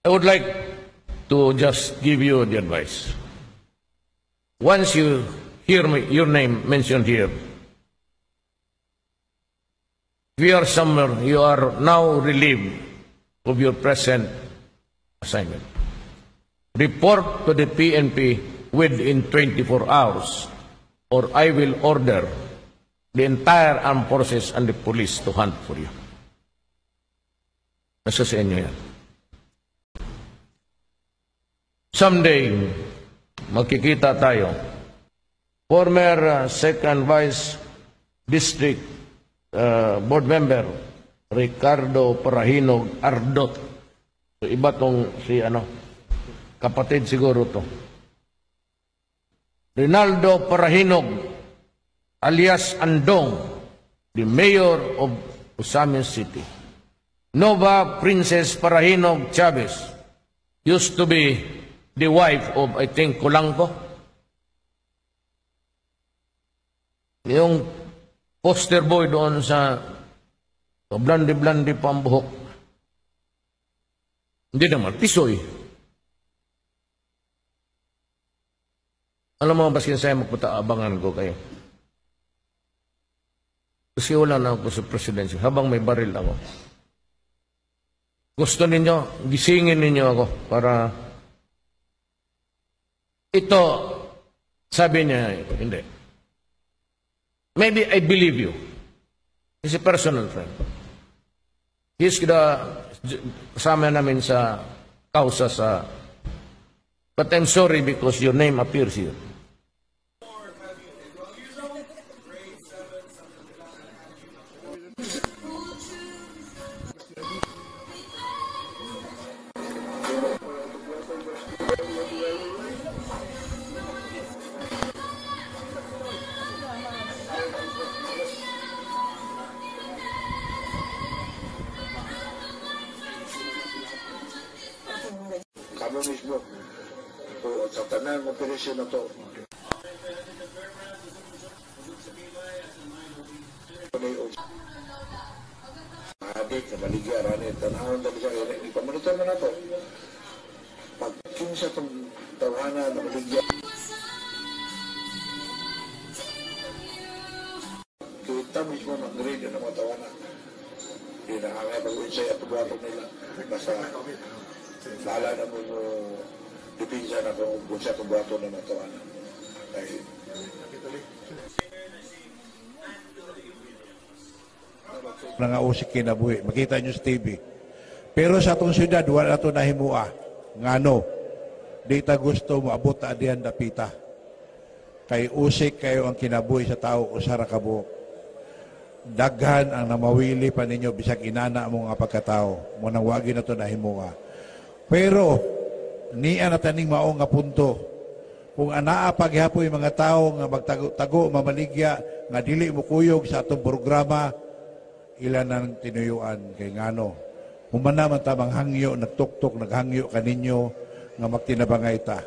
I would like to just give you the advice. Once you hear me, your name mentioned here, if you are somewhere, you are now relieved of your present assignment. Report to the PNP within 24 hours or I will order the entire armed forces and the police to hunt for you. Nasa sa inyo yan. Someday, magkikita tayo. Former Second Vice District Board Member Ricardo Parahinog Ardot. So, iba tong si ano, kapatid siguro to. Rinaldo Parahinog alias Andong, the mayor of Ozamiz City. Nova Princess Parahinog Chavez used to be the wife of, I think, Colanco. Yung poster boy doon sa blandi-blandi pa ang buhok. Hindi naman, tisoy. Alam mo, baskin sa'yo magpataabangan ko kayo. Kasi wala na ako sa presidency habang may baril ako. Gusto ninyo, gisingin ninyo ako para ito, sabi niya, hindi. Maybe I believe you. He's a personal friend. He's the, kasama namin sa kausa sa, but I'm sorry because your name appears here. Kamo mismo o sa tanang operasyon na to. Adik na maligya rani tanawon dali sa kaya ipamonitor man nato. Pag kinsa tong tawhana na maligya kita mismo mag-grade ng mga tawhana. Hindi na angay pag-unsay at buhaton nila. Basta lala na mo mo dipinsa na kung unsa itong buhaton ng mga tawhana. Ay, nga usik kinabuhi. Makita nyo sa TV. Pero sa atong syudad, wala na ito nahimua. Ngano, di ta gusto mo abot ta diyan dapita. Kay usik kayo ang kinabuhi sa tao usa ra ka buok. Daghan ang namawili pa ninyo bisag inana mo nga pagkatao. Munang wagi na ito nahimua. Pero niya na taning mao nga punto. Kung anaa paghapoy mga tao nga magtago-tago, mamaligya, nga dili mo kuyog sa atong programa, ilan ang tinuyuan kay ngano. Human naman tamang hangyo, nagtuktok, naghangyo kaninyo nga magtinabangay ta.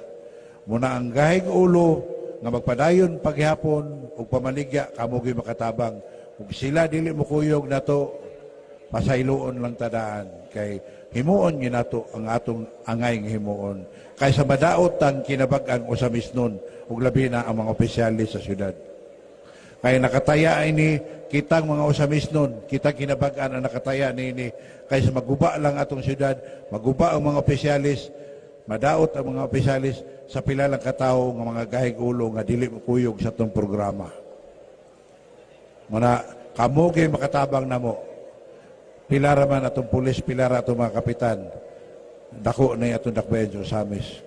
Muna ang gahig ulo nga magpadayon paghapon ug pamaligya kamo gyud makatabang. Ug sila dili mo kuyog nato, pasayloon lang tadaan kay himuon gyud nato ang atong angay nga himuon. Kay sa madaot ang kinabag-ang Ozamiznon ug labi na ang mga opisyalis sa syudad. Kay nakataya ini kitang mga Ozamiznon, kitang kinabag-an ang nakataya niini kay sa maguba lang atong syudad, maguba ang mga opisyalis, madaot ang mga opisyalis sa pila lang katawo nga mga gahig ulo nga dili mokuyog sa atong programa. Muna kamo gyud makatabang namo. Pila ra man atong pulis, pila ra atong mga kapitan. Dako na atong dakbayan sa Ozamiz.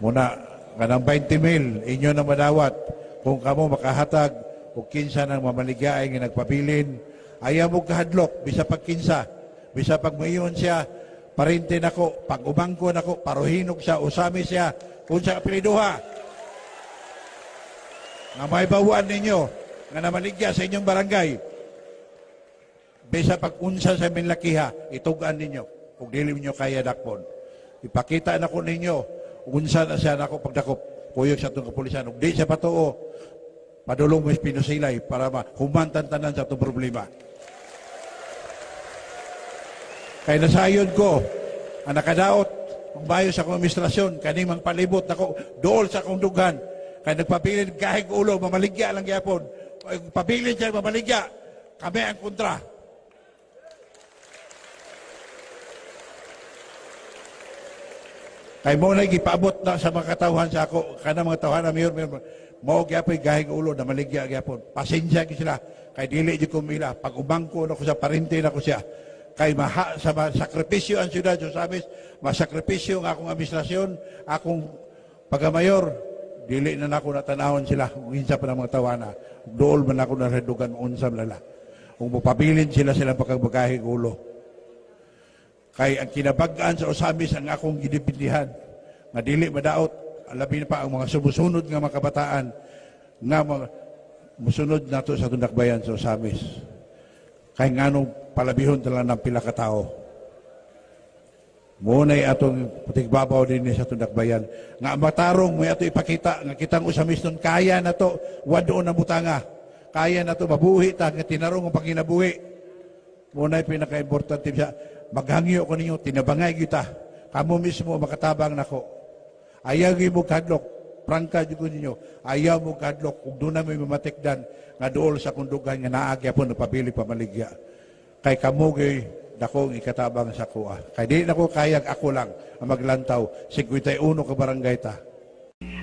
Muna kanang 20 mil inyo na madawat kung kamo makahatag og kinsa nang mamaligyaay nga nagpabilin, ayaw mo kahadlok bisa pag kinsa, bisa pag mayon siya, parente nako, pag umangko nako, paruhinog siya, usami siya, kung sa apeliduha nga may bawaan ninyo nga namaligya sa inyong barangay, bisa pag unsa sa minlakiha, itugan ninyo kung dili ninyo kaya dakpon. Ipakita nako ninyo unsa na siya nako pagdakop kuyog sa atong kapulisan. Ug di siya patuo, padulong mo pinusilay para mahumantan tanan sa atong problema. Kay nasayon ko ang nakadaot Kung maayo sa akong administrasyon, kaning mang palibot nako, dool sa akong dughan. Kay nagpabilin gahig ulo, mamaligya lang gyapon. Kung pabilin siya, mamaligya. Kami ang kontra. Kay mo na gipaabot na sa mga katawhan sa ako, kanang mga tawhan na mayor, mayor, mao gyapon gahig ulo na maligya gyapon. Pasensya gyud sila kay dili jud ko mila. Pag umangko na ko sa parente na ko siya. Kay maha, sa sakripisyo ang siyudad sa Ozamis, masakripisyo ang akong administrasyon, akong pagamayor, dili na nako natanahon sila kung insa pa ng mga tawana. Dool man ako na redugan unsa man nila. Kung mapabilin sila silang pagkabagahig ulo. Kay ang kinabag-an sa Ozamis ang akong gidipindihan nga dili madaot, labi na pa ang mga sumusunod nga mga kabataan nga mga musunod nato sa atong dakbayan sa Ozamis. Kay nganong palabihon tala ng pila ka tawo. Muna'y atong putigbabaw din sa atong dakbayan. Nga matarong may ato ipakita nga kitang Ozamis nun kaya na to, wado na butanga. Kaya na to mabuhi ta nga tinarong ang panginabuhi. Muna'y pinaka-importante siya. Maghangyo ko ninyo, tinabangay kita. Kamo mismo makatabang nako. Ayaw mo kadlok, prangka jud ko ninyo. Ayaw mo kadlok kung doon na may mamatikdan nga dool sa kundugan nga naagya po napabili pamaligya. Kay kamo gyud dako ang ikatabang sa kuha. Kay di nako kayag ako lang ang maglantaw 51 ka barangay ta.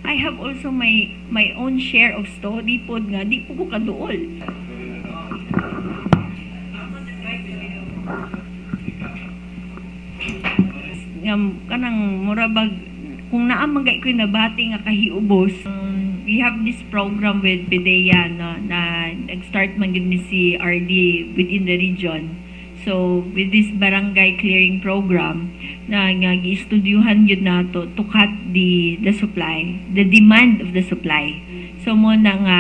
I have also my own share of story pod nga di po ko kaduol. Nga kanang mura bag kung naa man gay ko'y nabati nga kahiubos. We have this program with PDEA, no, na nag-start man gyud ni si RD within the region. So with this barangay clearing program na nga giistudyuhan gyud nato to cut the supply, the demand of the supply. So mo na nga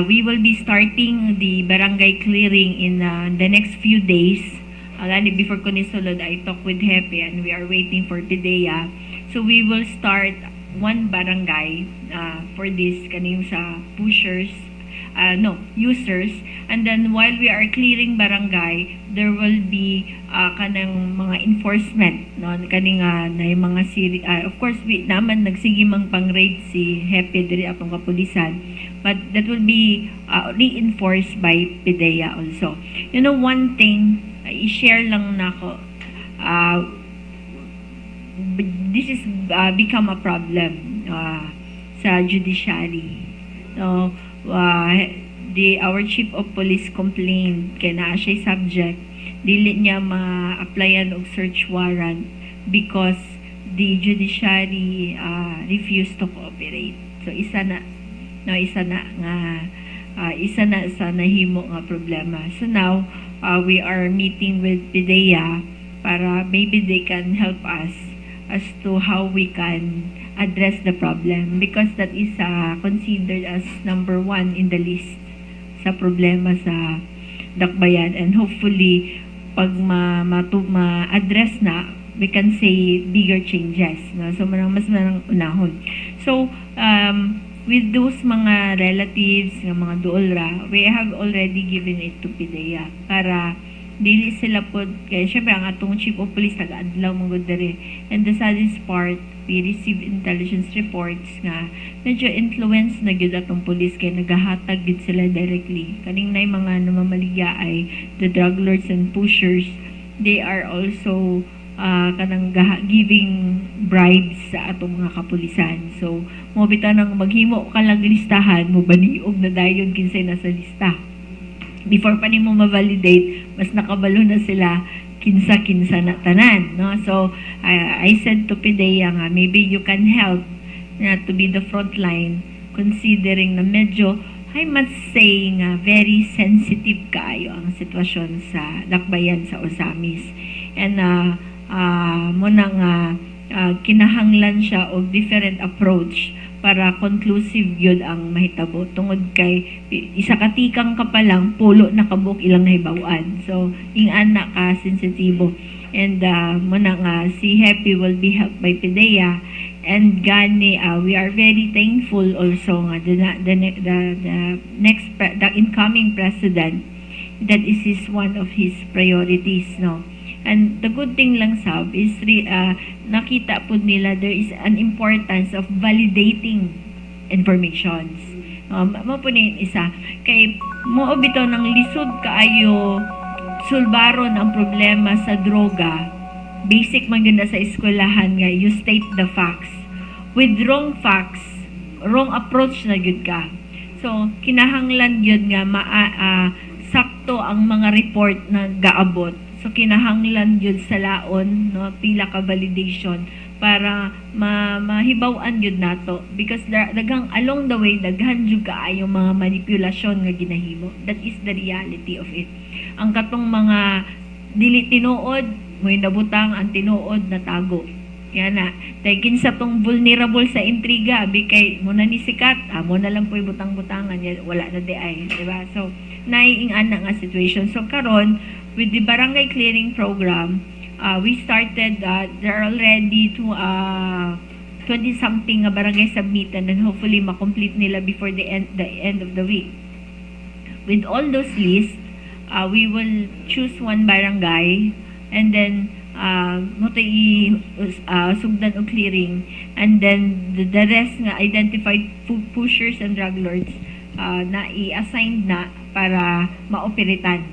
we will be starting the barangay clearing in the next few days. Gani before ko ni sulod, I talk with Hepe and we are waiting for PDEA. So we will start one barangay for this kaning sa pushers, no, users. And then while we are clearing barangay, there will be kanang mga enforcement, no, kaning na yung mga siri, of course we naman nagsige mang pang-raid si Hepe diri atong kapulisan, but that will be reinforced by PDEA also. You know, one thing i-share lang nako, this is become a problem sa judiciary. So, the our chief of police complained kay naa siya subject, dili niya ma-applyan og search warrant because the judiciary refused to cooperate. So isa na, no, isa na nga isa na sa nahimo nga problema. So now we are meeting with PDEA para maybe they can help us as to how we can address the problem, because that is considered as number one in the list sa problema sa dakbayan. And hopefully pag ma-address na, we can say bigger changes, no? So manang mas manang unahon. So with those mga relatives nga mga duol ra, we have already given it to PDEA para dili sila po, kaya syempre ang atong chief of police taga-adlaw man gud diri. And the saddest part, we receive intelligence reports nga medyo influence na gyud atong police kay nagahatag gyud sila directly. Kaning nay mga namamaligya ay the drug lords and pushers, they are also kanang giving bribes sa atong mga kapulisan. So mo bitaw nang maghimo ka lang listahan, mo baniog na dayon kinsay nasa lista. Before pa nimo ma-validate, mas nakabalo na sila kinsa-kinsa na tanan, no? So I said to PDEA nga maybe you can help na to be the front line, considering na medyo, I must say nga very sensitive kaayo ang sitwasyon sa dakbayan sa Ozamis. And mo na nga kinahanglan siya og different approach para conclusive yun ang mahitabo, tungod kay isa ka tikang ka pa lang, pulo na kabuok ilang nahibaw-an. So ing-ana ka sensitibo. And mo na nga si Happy will be helped by PDEA. And gani we are very thankful also nga the incoming president, that is his one of his priorities, no? And the good thing lang sab is nakita po nila there is an importance of validating informations. Mao po ni isa kay mao bitaw nang lisod kaayo sulbaron ang problema sa droga. Basic man gyud na sa eskwelahan nga you state the facts. With wrong facts, wrong approach na gyud ka. So kinahanglan gyud nga ma sakto ang mga report na gaabot. So kinahanglan gyud sa laon, no, pila ka validation para mahibaw-an gyud nato because there, daghang along the way, daghan jud kaayo mga manipulasyon nga ginahimo. That is the reality of it. Ang katong mga dili tinuod mo'y nabutang, ang tinuod natago. Yan na. Dahil kinsa tong vulnerable sa intriga, abi kay mo na ni sikat, amo na lang po'y butang-butangan, yan, wala na di ay, di ba? So, naiing ana nga situation. So, karon with the barangay clearing program, we started, there are already to, 20 something nga barangay submitted and hopefully makomplete nila before the end of the week. With all those lists, we will choose one barangay and then mo to i sugdan og clearing and then the rest nga identified pushers and drug lords na i-assign na para maoperitan.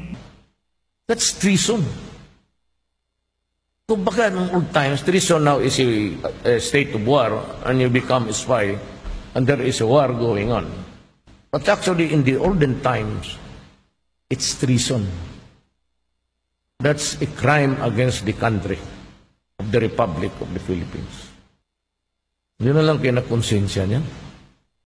That's treason. Kumbaga, nung old times, treason now is a state of war and you become a spy and there is a war going on. But actually, in the olden times, it's treason. That's a crime against the country of the Republic of the Philippines. Hindi na lang kayo na konsensya niya.